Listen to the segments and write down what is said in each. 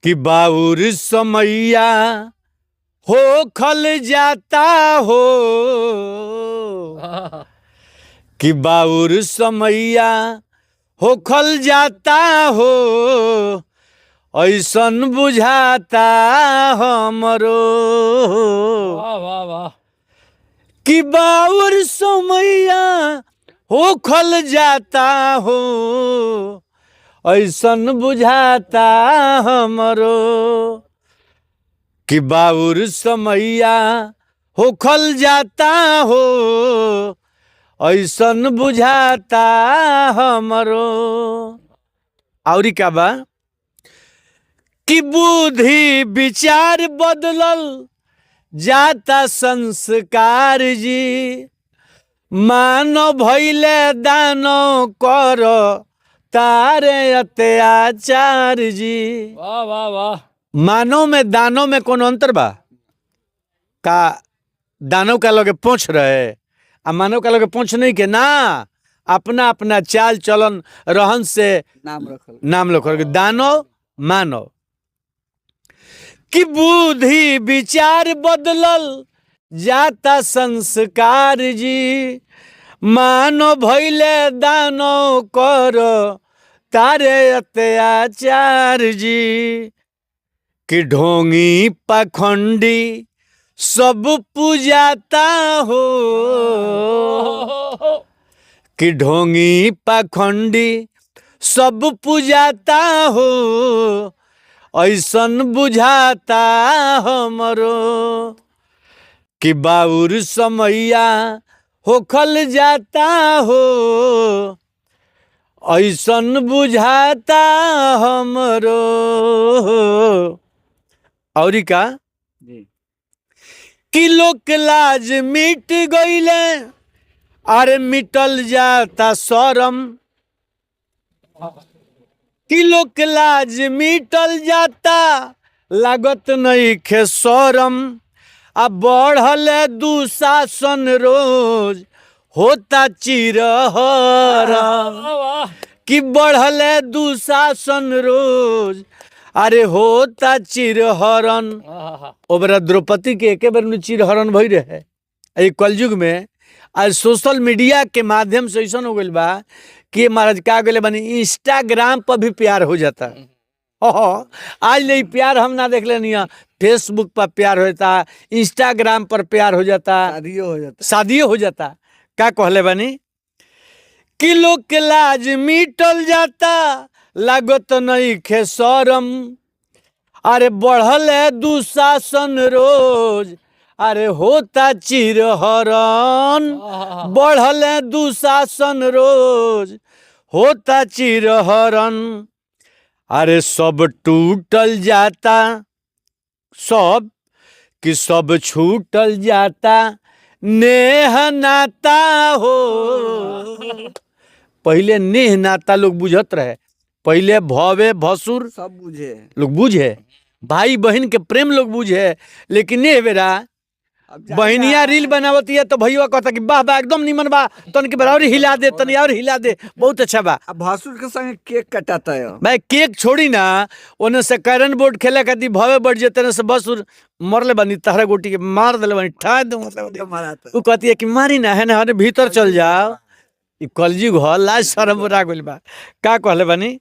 कि बाउर समैया हो खल जाता हो, कि बाउर समैया हो खल जाता हो, ऐसन बुझाता हमरो। वाह वाह वाह। कि बाउर समैया हो खल जाता हो, ऐसन बुझाता हमरो। कि बाउर समैया हो खल जाता हो, ऐसन बुझाता हमरो। औरी का बा कि बुद्धि विचार बदलल जाता संस्कार जी, मानव भैले दानव कर तारे अत्याचार जी। वाह वाह वाह। मानव में दानव में कोनो अंतर बा का? दानव का लगे पूछ रहे आ मानव का लगे पूछ नहीं के ना, अपना अपना चाल चलन रहन से नाम रखल नाम लोग दानव मानव। कि बुद्धि विचार बदलल जाता संस्कार जी, मानव भैले दानव कर तारे अत्याचार जी। कि ढोंगी पाखंडी सब पूजाता हो, कि ढोंगी पाखंडी सब पूजाता हो, ऐसन बुझाता हमरो। कि बाउर समैया होखल जाता हो, ऐसन बुझाता हमरो। औरी का जी कि लोक लाज मिट गईले, अरे मिटल जाता शरम। कि लोक लाज मिटल जाता लागत नहीं खे शरम, आ बढ़ल दुशासन रोज होता चिरहरम। वाह वाह। कि बढ़ल दुशासन रोज अरे होता चिरहरन। आहा, ओबरा द्रौपदी के एके बेर में चिरहरण भई रहे। एहि कलयुग में आज सोशल मीडिया के माध्यम से ऐसा हो गइल बा कि महाराज का गइले बानी इंस्टाग्राम पर भी प्यार हो जाता है। हो, आज ले इ प्यार हम ना देख लेनी है। फेसबुक पर प्यार होता, इंस्टाग्राम पर प्यार हो जाता, शादियो हो जाता। शादियो हो जाता। का कहले बानी कि लोग के लाज मिटल जाता लागत नहीं खे शरम, अरे बढ़ल है दुशासन रोज अरे होता चिरहरण। आहा, बढ़ल है दुशासन रोज होता चिरहरण, अरे सब टूटल जाता, सब कि सब छूटल जाता नेह नाता हो। पहले नेह नाता लोग बुझत रहे, पहले भवे भसुर सब बुझे। लोग बुझे, भाई बहन के प्रेम लोग बुझे, लेकिन नेह बेरा अब जान बहनिया जा- रील बनावती है तो भैया कहता कि वाह वाह एकदम निमन बा, तन के बराबर हिला दे, तनी और हिला दे, बहुत अच्छा बा। अब भसुर के संगे केक कटाता है। भाई केक छोड़ी ना, ओने से कैरम बोर्ड खेले खातिर भवे बढ़ जेते ने से बस मरले बानी तहरा गोटी के मार देले बानी ठा दे मतलब। मराता। उ कहती है कि मारी ना है ना हरे भीतर चल जाओ। ई कलयुग ह, लाज शरम उड़ा गइल बा। का कहले बानी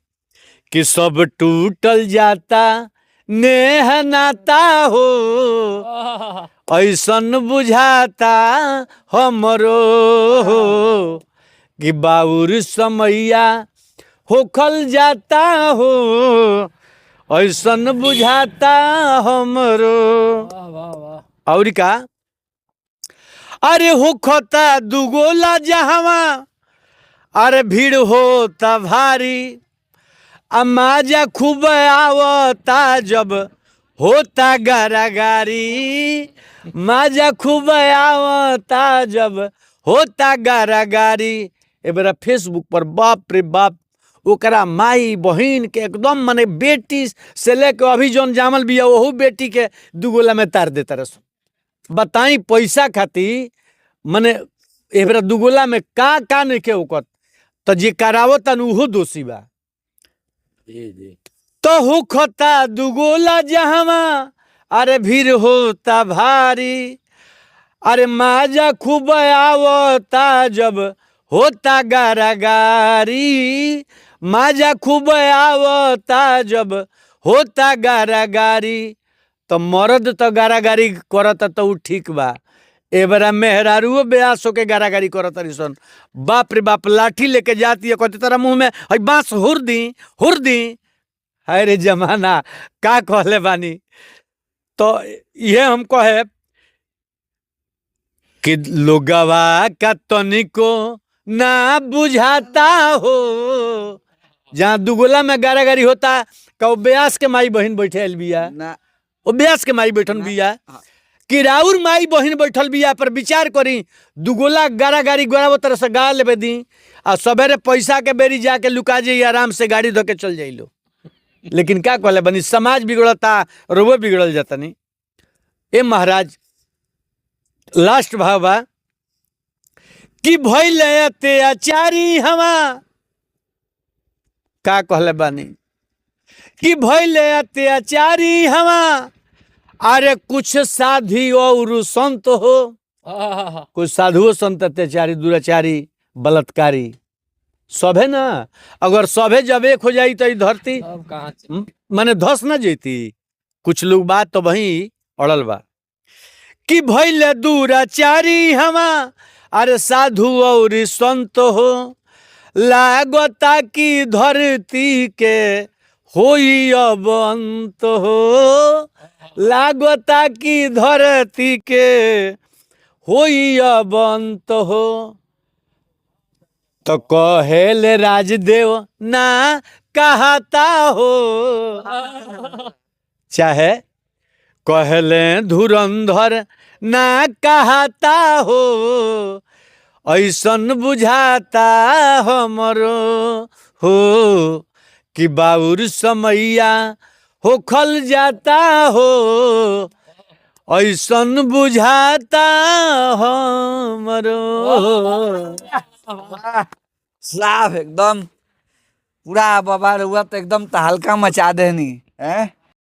कि सब टूटल जाता नेह नाता हो, आहा, ऐसन बुझाता हमरो। कि बाउर समैया होखल जाता हो, ऐसन बुझाता हमरो। वाह वाह वाह। और का अरे होखता दुगोला जहावा अरे भीड़ होता भारी, आ माजा खूब आवता जब होता गारागारी। माजा खूब आवता जब होता गारागारी। ए बेरा फेसबुक पर बाप रे बाप ओकरा माई बहिन के एकदम माने बेटी से लेके अभी जौन जामल बिया ओहू बेटी के दुगोला में तार देता रस। बताई पैसा खातिर माने ए बेरा दुगोला में का का नहीं के ओकर, तो जे करावतन उहो दोषी बा। जी जी। तो हुखता दुगोला जहवा अरे भीड़ होता भारी, अरे माजा खूब आवता जब होता गारागारी, माजा खूब आवता जब होता गारागारी। तो मर्द तो गारागारी करता तो उ ठीक बा, एबरा मेहरारुओ ब्यास होके गारागारी करत सन। बाप रे बाप, लाठी लेके जाती है, कहते तारा मुंह में हई बांस हुर दी हुर दी। हाय रे जमाना, का कहले बानी। तो ये हम कहे कि लोगवा का तनिको ना बुझाता हो। जहाँ दुगोला में गारागारी होता का वो ब्यास के माई बहन बैठे आइल बिया, ना वो ब्यास के माई बैठन ना, बिया हाँ। कि राउर माई बहन बैठल बिया पर विचार करी, दुगोला गारागारी गोरा तरह से गा लेबे दी आ सवेरे पैसा के बेरी जाके लुका जाइए, आराम से गाड़ी धो के चल जाइलो। लेकिन का कहले बनी, समाज बिगड़ता, रोबो बिगड़ल जाता नहीं। ए महाराज, लास्ट भाव बा कि भइल अत्याचारी हवा, का कहले बानी कि भइल अत्याचारी हवा, अरे कुछ साधी और संत हो, आहा, कुछ साधुओ संत अत्याचारी दुराचारी बलात्कारी सभे ना, अगर सभे जब एक हो जाई तो ई धरती अब कहाँ से- माने धस न जैती। कुछ लोग बात तो वही अड़ल बा कि भइल दुराचारी हवा, अरे साधु और संत हो, लागता कि धरती के होई अब अंत हो, लागता कि धरती के होई अब अंत हो। तो कहेल राजदेव ना कहता हो, चाहे कहले धुरंधर ना कहता हो, ऐसन बुझाता हमरो हो कि बाउर समैया होखल जाता हो, ऐसन बुझाता हमरो। वाह, साफ एकदम पूरा बाबा रउआ तो एकदम तहलका मचा देनी हैं।